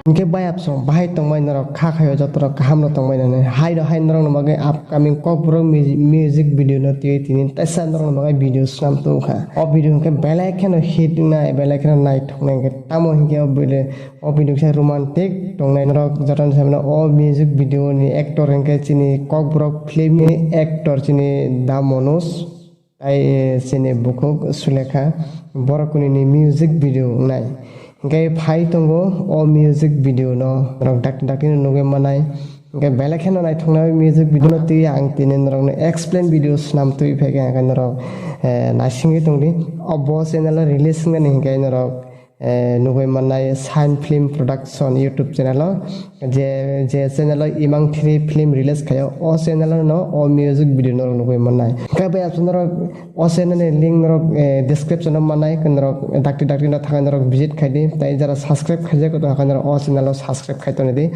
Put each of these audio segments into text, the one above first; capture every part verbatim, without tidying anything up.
Hinkhe bayap song bahai tongmai norok kha khaio joto rok kaham no tongmai nani hai rok hai norok no bagwi upcoming Kokborok mu- music video no twiwi tini teisa norok no bagwi video swnam tongkha. O video hinkhe belai kheno hit wngnai belai kheno naithok nai hinkhe tamo hinkhe o video o video khe romantic tongnai norok joto ni samano o music video ni actor hinkhe chini Kokborok film ni actor chini Da Manoj. Tai, eh, chini bukhuk Sulekha, borok kunini music video wngnai. Hinkhe phai tongo o music video no norok dak dak no nugwi manai. Hinkhe belai kheno naithoknai music video no twi ang tini norokno explain video swnam twi phaikha hinkhe norok, eh, naisingwi tongdi. O bo channel o release wngnani hinkhe norok eh, nugwi mannai Shine Film Production YouTube channel o je, je channel o Imang three film release khaio, o channel o no o music video norok nugwi mannai. Hinkhe bai aswk norok o channel ni link norok, eh, description o mannai, norok dakti dakti no thangwi norok visit khaidi, tai jara subscribe khaijak tong kha norok o channel o subscribe khai tongdi.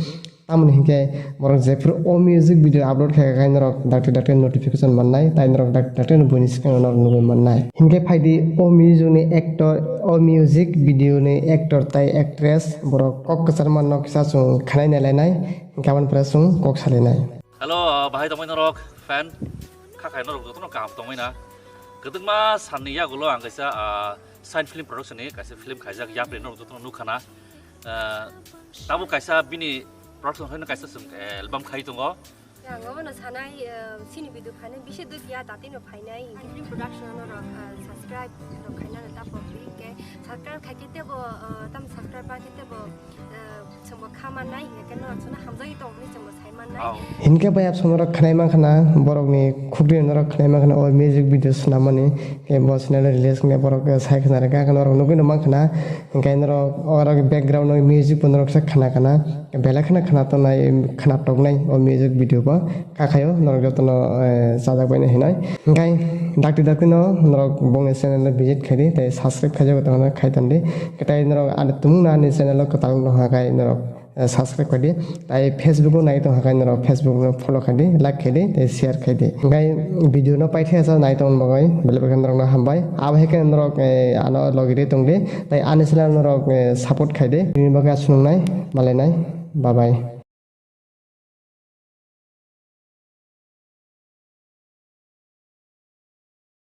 Tamoni hinkhe borok jephuru o music video upload khe khe norok dakti dakti notification mannai, tai norok dakti dakti no buini swkang norok nugwi mannai. Hinkhe phaidi o music ni actor, o music video ni actor tai actress borok kok kwchar manno kisa chwng khanai nailainai, hinkhe aboni pore chwng kok salainai. Hello, ah, bahai tongmai norok fan, kha khai norok jotono kaham tongmai na. Kwdwkma sanni yagulo ang kaisa, ah, Shine Film Production ni kaisa film khaijak Yapri norok jotono nukha na. Ah, tabuk kaisa bini production hoino kaisa chwng, eh, album khai tongo. Ang obono sanai, eh, chini video phainai bisi dui ya datino phainai. Ang film production no rok, eh, subscribe rok khaina no tapo bike subscribe khaikhe tebo, eh, tam subscribe ba khe tebo, eh, chwngbo kha mannai, hingkhe norok chwngno hamjagwi tong hinwi chwngbo sai mannai. Oh. Hinkhe bai absong norok khnai mankha na, borokni khukri norok khnai mankha na, o music video swnamani. Khe bo channel release wngya borok, eh, sai khna rwkha, norok nugwi no mankha na, hinkhe norok oro background o music bo norok se khna kana, belai kheno khna tongnai, khna toknai o music video bo, kha khaio norok jotono, eh, chajak bai no hinoi. Hinkhe dakti dakti no norok bongni channel o visit khaidi, tei subscribe khaijago tongna khai tondi, tei norok ani tumung no ani channel o kwtal no hakai norok eh, subscribe khaidi. Tai Facebook o nai tong hakai norok Facebook no follow khaidi, like khaidi, tei share khaidi. Hinkhe video no paithai sa nai tong bagwi belai belai norok no hambai. Abo hai khe norok, eh, ano logi de tongdi. Tai ani channel norok, eh, support khaidi. Bini bagwi aswk nungnai, malainai. Bye bye.